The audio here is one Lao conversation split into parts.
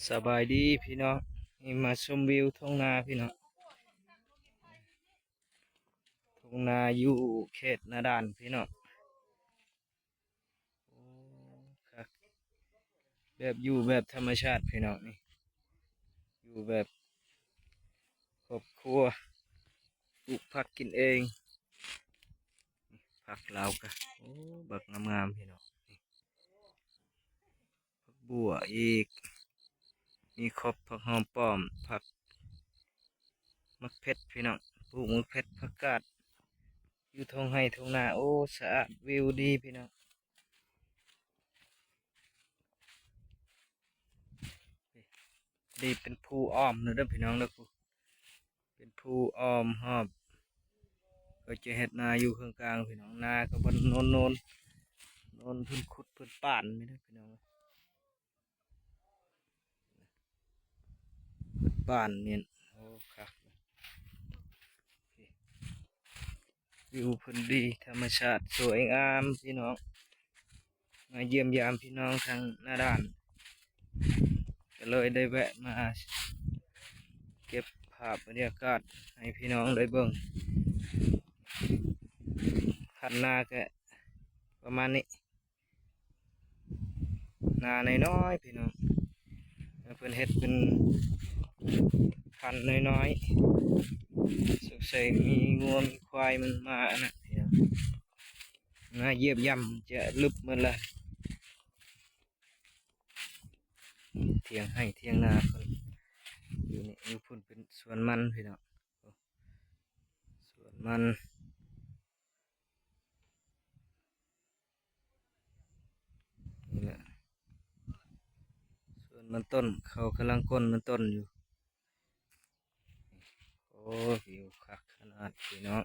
ສະບາຍດີພີ່ນ້ອງ, ນີ້ມາຊົມວິວທົ່ງນາພີ່ນ້ອງ, ທົ່ງນາຢູ່ເຂດນາດ່ານພີ່ນ້ອງ. ໂອ້ ຄັກ, ແບບຢູ່ແບບທຳມະຊາດພີ່ນ້ອງ, ນີ້ຢູ່ແບບຄອບຄົວ ປູກຜັກກິນເອງ. ຜັກລາວກະ ໂອ້ ບັກງາມໆພີ່ນ້ອງ, ນີ້ ຜັກບົວອີກ, ມີຄົບ ຜັກຫອມປ້ອມ, ຜັກ ໝາກເຜັດພີ່ນ້ອງ, ປູກໝາກເຜັດ ຜັກກາດ ຢູ່ທົ່ງໄຮ່ທົ່ງນາ. ໂອ້ ສະອາດ ວິວດີພີ່ນ້ອງ. ນີ້ເປັນພູອ້ອມເດີພີ່ນ້ອງເດີ, ເປັນພູອ້ອມຮອບ, ເຂົາຈະເຮັດນາຢູ່ເຄິ່ງກາງພີ່ນ້ອງ. ນາກໍບ່ອນໂນນໆ ໂນນເພິ່ນຂຸດເພິ່ນປານນີ້ເດີພີ່ນ້ອງ, ເພິ່ນປານນີ້. ໂອ້ ຄັກ, ວິວເພິ່ນດີ ທຳມະຊາດສວຍງາມພີ່ນ້ອງ. ມາຢ້ຽມຢາມພີ່ນ້ອງທາງນາດ່ານ ກໍເລີຍໄດ້ແວະມາເກັບພາບບັນຍາກາດໃຫ້ພີ່ນ້ອງໄດ້ເບິ່ງ. ຄັນນາກໍປະມານນີ້, ນານ້ອຍໆພີ່ນ້ອງ, ເພິ່ນເຮັດເປັນຄັນນ້ອຍໆ, ສົງໄສມີງົວມີຄວາຍມັນມາອັນນັ້ນພີ່ນ້ອງ, ມາຢ້ຽມຢາມ ຈະລຶບໝົດລະ. ຖຽງໄຮ່ຖຽງນາເພິ່ນຢູ່ນີ້, ຢູ່ພຸ້ນເປັນສວນມັນພີ່ນ້ອງ, ສວນມັນ. ນີ້ແຫຼະ ສວນມັນຕົ້ນ, ເຂົາກຳລັງກົ້ນມັນຕົ້ນຢູ່. ໂອ້ ວິວຄັກຂະໜາດພີ່ນ້ອງ.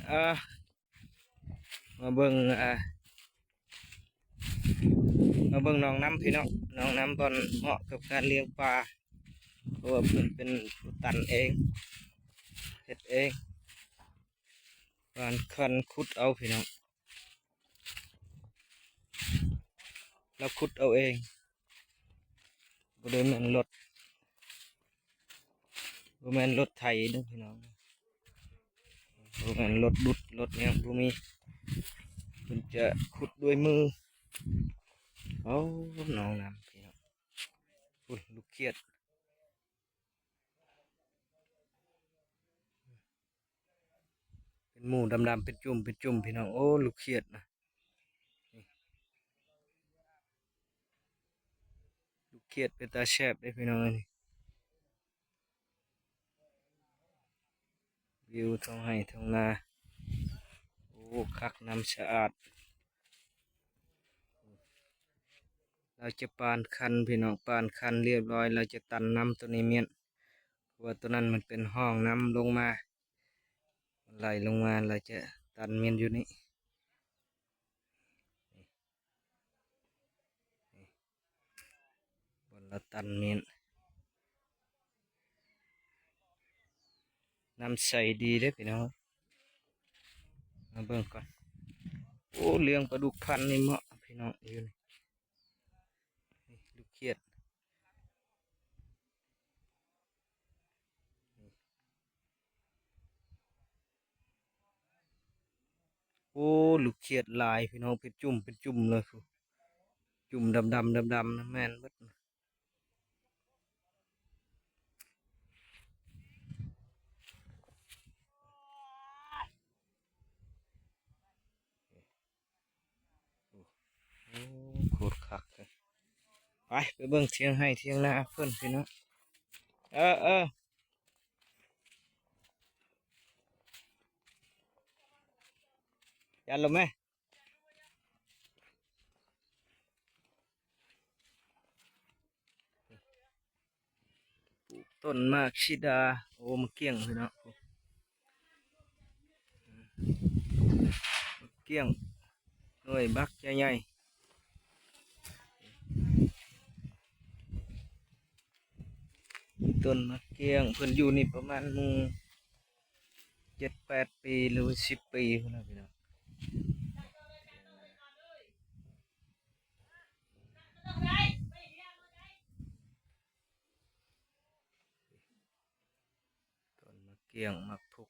ອ່າ ມາເບິ່ງ ອ່າ ມາເບິ່ງໜອງນ້ຳພີ່ນ້ອງ, ໜອງນ້ຳບ່ອນເໝາະກັບການລ້ຽງປາ, ເພາະວ່າເພິ່ນເປັນຜູ້ຕັນເອງ ເຮັດເອງ, ການຂັນຂຸດເອົາພີ່ນ້ອງ, ລາວຂຸດເອົາເອງ, ບໍ່ໄດ້ແມ່ນລົດ ບໍ່ແມ່ນລົດໄຖເດີພີ່ນ້ອງ, ບໍ່ແມ່ນລົດດຸດລົດຫຍັງ ບໍ່ມີ, ເພິ່ນຈະຂຸດດ້ວຍມື. ໂອ້ ໜອງນ້ຳພີ່ນ້ອງ, ພຸ້ນ ລູກຂຽດ ເປັນໝູ່ດຳໆ ເປັນຈຸ່ມເປັນຈຸ່ມພີ່ນ້ອງ. ໂອ້ ລູກຂຽດນະ, ລູກຂຽດເປັນຕາແຊບເດ້ພີ່ນ້ອງເອີຍ. ນີ້ ວິວທົ່ງໄຮ່ທົ່ງນາ, ໂອ້ ຄັກ, ນ້ຳສະອາດ. ລາວຈະປານຄັນພີ່ນ້ອງ, ປານຄັນລຽບຮ້ອຍ ລາວຈະຕັນນ້ຳໂຕນີ້ມ້ຽນ, ເພາະວ່າໂຕນັ້ນມັນເປັນຮ່ອງນ້ຳລົງມາ, ມັນໄຫຼລົງມາ ລາວຈະຕັນມ້ຽນຢູ່ນີ້. ບ່ອນລາວຕັນມ້ຽນ, ນ້ຳໃສດີເດ້ພີ່ນ້ອງ. ມາເບິ່ງກ່ອນ. ໂອ້ ລ້ຽງປາດຸກພັນນີ້ເໝາະພີ່ນ້ອງ, ຢູ່ນີ້ ນີ້ ລູກຂຽດ. ໂອ້ ລູກຂຽດຫຼາຍພີ່ນ້ອງ, ເປັນຈຸ່ມເປັນຈຸ່ມເລີຍ, ຈຸ່ມດຳໆ ດຳໆ ນະ ແມ່ນເບິດ. ໂອ້ ໂຄດຄັກເລີຍ. ໄປ ໄປເບິ່ງຖຽງໄຮ່ຖຽງນາເພິ່ນພີ່ນ້ອງ. ເອີ ເອີ ຢ້ານລົມແມ. ປູກຕົ້ນໝາກສີດາ. ໂອ້ ໝາກກ້ຽງພີ່ນ້ອງ, ໝາກກ້ຽງ ໜ່ວຍບັກໃຫຍ່ໆ. ຕົ້ນໝາກກ້ຽງ ເພິ່ນຢູ່ນີ້ປະມານໝູ່ເຈັດແປດປີ ຫຼືສິບປີພຸ້ນນະພີ່ນ້ອງ. ລ້ຽງໝາກພຸກ.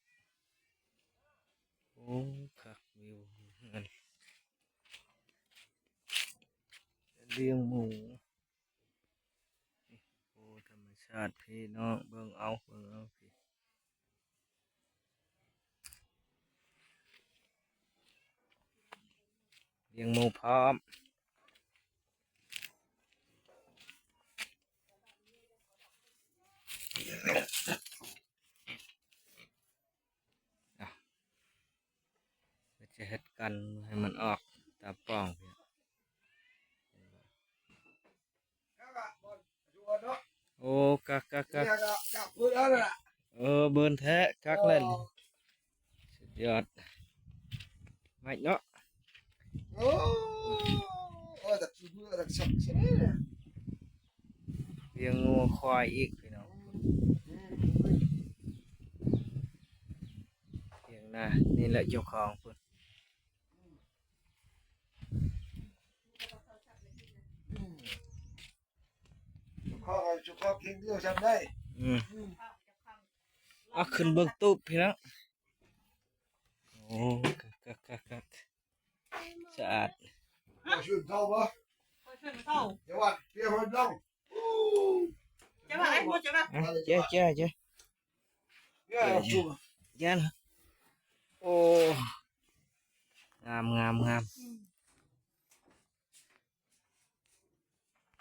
ໂອ້ ຄັກ ວິວເຮືອນ ລ້ຽງໝູ. ໂອ້ ທຳມະຊາດພີ່ນ້ອງ ເບິ່ງເອົາ ເບິ່ງເອົາ ລ້ຽງໝູພ້ອມ. ເພິ່ນຈະເຮັດກັນໃຫ້ມັນອອກຕາປ່ອງ. ໂອ້ ຄັກໆໆ ເອີ ເບິ່ນແທ້ ຄັກແລ້ວນີ້ ສຸດຍອດ ໄມ້ເນາະ. ໂອ້ ໂອ້ ຕັກຂີ້ເບື່ອຕັກສັກຊະ ລ້ຽງງົວຄວາຍອີກພີ່ນ້ອງ. ຖຽງນານີ້ແຫຼະເຈົ້າຂອງເພິ່ນ. ເຈົ້າຂອງ ເຈົ້າຂອງເກັ່ງເດີ ຈຳໄດ້. ອືມ ອືມ ເອົາຂຶ້ນເບິ່ງຕູບພີ່ນ້ອງ. ໂອ້ ຄັກໆໆ ສະອາດ. ເຈົ້າຊວນເຂົ້າບໍ່? ເຈົ້າຊວນເຂົ້າ ຢ່າວ່າເປຍເພິ່ນເນາະ. ເຈົ້າວ່າໄອ້ໝົດ ເຈົ້າວ່າ ເຈົ້າ ເຈົ້າ ເຈົ້າ ເຈົ້າ ໂອ້ ງາມ ງາມ ງາມ. ອືມ